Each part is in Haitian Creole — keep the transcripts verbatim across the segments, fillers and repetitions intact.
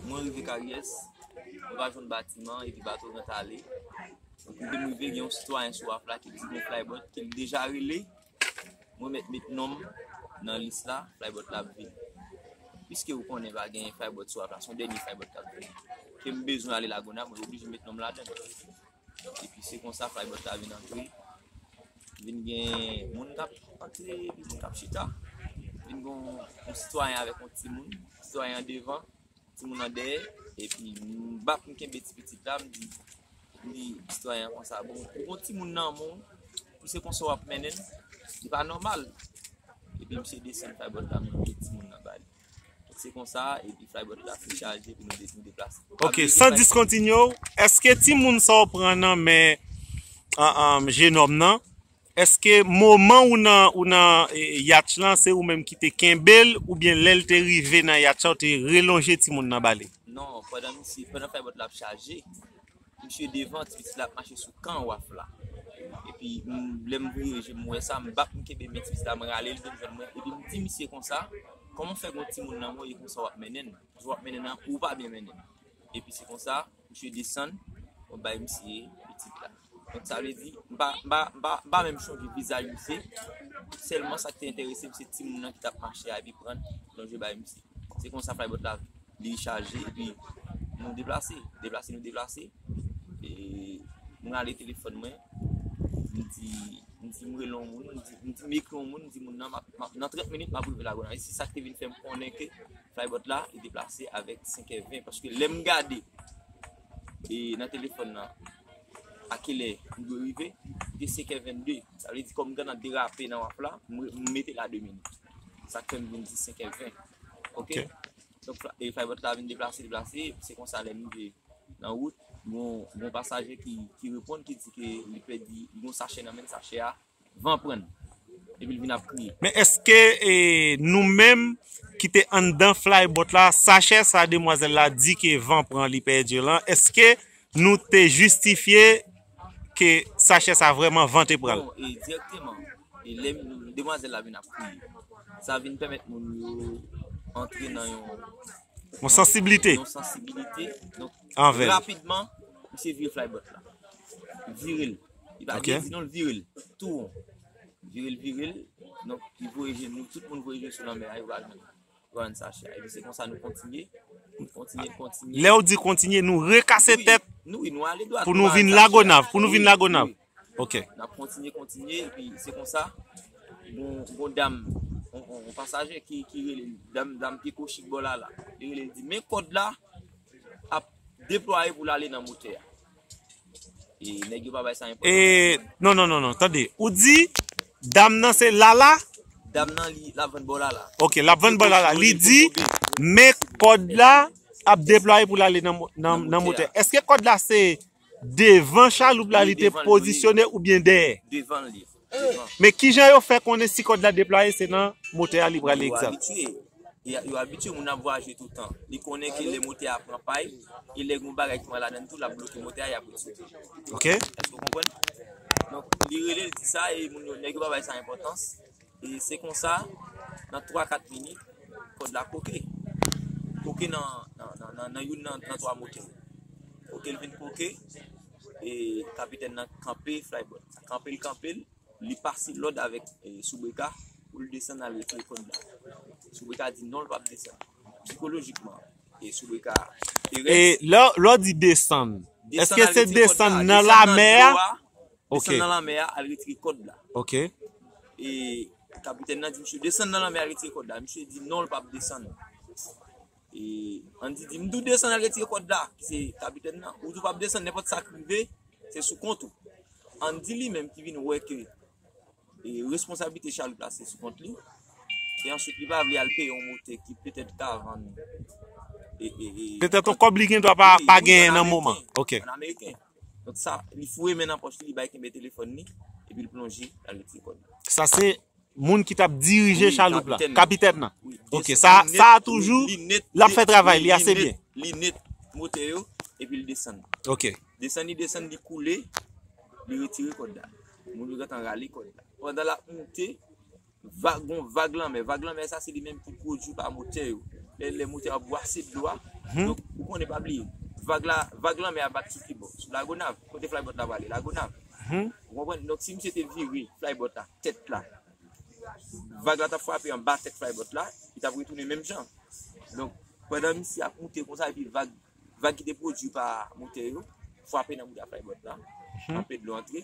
Mwen rive Karyès, mwen pa jwenn batiman, epi bato rant ale. Epi lè m rive, gen yon sitwayen sou waf la ki di gen flybot ke l deja rele, mwen mèt met non m nan lis la, flybot la ap vini. Piske ou konnen pa gen flybot sou waf la, se yon dènye flybot k ap vini. Ke m bezwen ale Lagonav, mwen oblije met non m ladan l. Epi se konsa flybot la vin antre. Vin gen moun k ap antre, epi moun k ap chita. Vin gen yon, yon sitwayen avèk yon timoun. Sitwayen an devan, timoun nan dèyè. Epi m bat m kenbe ti pitit la, m di, m di sitwayen an konsa, bon, ou gon timoun nan men w, pou se konsa w ap mennen l, li pa nòmal. Epi misye desann flybot la, m kite timoun nan ba li. Se konsa, epi flybot la fin chaje, epi nou de-, nou deplase. Ok, san diskontinye w, èske timoun sa w pran nan men an, an, jenòm nan, èske moman ou nan, ou nan e, yatch lan, se ou menm ki te kenbe l, oubyen lè l te rive nan yatch la, ou te relonje timoun nan ba li? Non, pandan misye, pandan flybot la ap chaje, misye devan, ti pitit la ap mache sou kan waf la. Epi, m, lè m vire je m wè sa, m bat m kenbe men ti pitit la, m rale l vin jwenn mwen. Epi m di misye konsa, kòman w fè gon timoun nan men w, e konsa w ap mennen l? W ap mennen l, ou pa byen mennen l. Epi se konsa, misye desann, mwen bay misye pitit la. Donk sa vle di, m pa, m pa, m pa, m pa menm chonje vizaj misye. Sèlman sa k te enterese m, se timoun nan ki t ap mache a, epi pran l, lonje bay misye. Se konsa flybot la, li chaje, epi nou deplase, deplase, nou deplase. E, m rale telefòn mwen, m di, m di m rele yon moun, m di, m di m ekri yon moun, m di moun nan, m ap, m ap, nan trant minit, m ap rive Lagonav. E se sa k te vin fè m konnen ke flybot la, li deplase avèk senkè ven. Paske lè m gade, e, nan telefòn nan, a kilè m dwe rive, li te senkè vennde. Sa vle di, kòm m gentan derape nan waf la, m, m mete la de minit. Sa k fè m vin di senkè ven. Ok? Ok. Donk, fla-, e, flybot la vin deplase, deplase, se konsa lè m rive nan wout, gon, gon pasaje ki, ki reponn, ki di ke li pèdi, li gon sachè nan men l, sachè a, van pran l. Epi l vin ap kriye. Men èske, e, nou menm ki te anndan flybot la, sachè sa demwazèl la di ke van pran li pèdi lan, èske nou te jistifye ke sachè sa vrèman van te pran l? Non, e, dirèkteman. E lè m, demwazèl la vin ap kriye. Sa vin pèmèt moun yo antre nan yon Yon sansiblite. Yon sansibilite. Donk, rapidman, misye vire flybot la. Vire l. Li pa di non, l vire l. Tou won. Vire l, vire l. Donk, li voye je nou, tout moun voye je sou lanmè a, yo pa jwenn, yo pa jwenn sachè a. Epi se konsa nou kontinye, kontinye, kontinye. Lè w di kontinye, nou rekase tèt pou nou vin Lagonav, pou nou vin Lagonav. Ok. N ap kontinye, kontinye, epi se konsa, gon, gon dam, yon, yon, yon pasaje ki, ki rele l, dam, dam ki kochik bò la la. Li rele l, di, men kòd la ap deplwaye pou l ale nan motè a. E nèg yo pa bay sa enpòtans. E, non, non, non, non, tande. Ou di, dam nan se Lala? Dam nan, li, l ap vann bò Lala. Ok, l ap vann bò Lala. Li di, men kòd la ap deplwaye pou l ale nan mo-, nan, nan motè. Èske kòd la se devan chaloup la, li te pozisyone oubyen dèyè? Devan li. Devan. Men kijan yo fè konnen si kòd la deplwaye, se nan motè a li pral egzakte? Yo abitye. Yo, yo abitye, moun ap vwayaje toutan. Li konnen ke lè motè a pran pay, e lè gon bagay ki pran ladann tou, l ap bloke motè a, y ap retire. Ok. Èske w konprann? Donk, li rele, l di sa, e moun yo, nèg yo pa bay sa enpòtans. E se konsa, nan twa kat minit, kòd la koke. Koke nan, nan, nan, nan, nan youn nan, nan twa motè. Koke, l vin koke, e kapitèn nan kanpe flybot. Kanpe l, kanpe l, li pase lòd avèk, e, soubreka pou l desann al retire kòd la. Soubreka di non, l p ap desann. Sikolojikman, e soubreka te rèd. E lè, lè w di desann, èske se desann nan lamè a? Desann nan lanmè a, al retire kòd la. Ok. E kapitèn nan di misye, desann nan lanmè a, al retire kòd la. Misye di non, l p ap desann. E Andy di, m di w desann al retire kòd la, ki se kapitèn nan. Ou di w p ap desann, nenpòt sa k rive, se sou kont ou. Andy li menm ki vin wè ke, e, responsablite chaloup la se sou kont li. E answit, li pa vle al peye yon motè ki petèt ka vann. E, e, e, petèt yon kòb li gen dwa pa, wi, pa genyen nan moman. Ok. An ameriken. Donk sa, li foure men nan pòch li, li bay kenbe telefòn li, epi l plonje, l al retire kòd la. Sa se moun ki t ap dirije chaloup la, kapitèn nan. Ok, sa, sa a toujou, l ap fè travay li ase byen. Li net motè yo, epi l desann. Ok. Desann, li desann, li koule, li retire kòd la. Moun yo gentan rale kòd la. Pandan l ap moute, vag, gon vag lanmè. Vag lanmè sa, se li menm ki pwodui pa motè yo. Lè, lè motè a bwase dlo a, Donk, ou konnen, pa bliye, vag la, vag lanmè a bat sou ki bò? Sou Lagonav. Kote flybot la prale? Lagonav. Ou konprann? Donk, si misye te vire flybot la, tèt la, vag la t ap frape anba tèt flybot la, li t ap retounen menm jan. Donk, pandan misye ap moute konsa, epi vag, vag ki te pwodui pa motè yo, frape nan bouda flybot la, anpe dlo antre.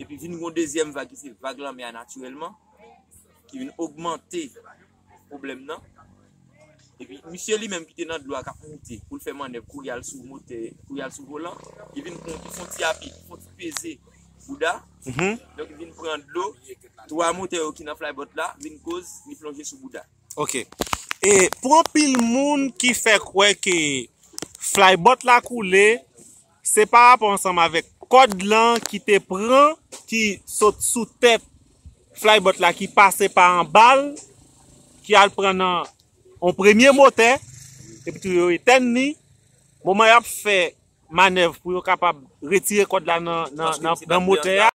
Epi vin yon dezyèm vag ki se vag lanmè a natirèlman, ki vin ogmante pwoblèm nan. Epi misye li menm ki te nan dlo a k ap moute pou l fè mannèv, kou y al sou motè, kou y al sou volan, li vin pran, li fè yon ti api, li fè yon ti peze bouda. Donk, li vin pran dlo. Twa motè yo ki nan flybot la vin koz li plonje sou bouda. Ok. E pou anpil moun ki fè kwè ke flybot la koule, se pa rapò ansanm avèk kòd lan ki te pran, ki sot sou tèt flybot la, ki pase pa anba l, ki al pran nan yon premye motè, epi tou yo etèn li. Moman y ap fè mannèv pou yo kapab retire kòd la nan, nan, nan, nan motè a.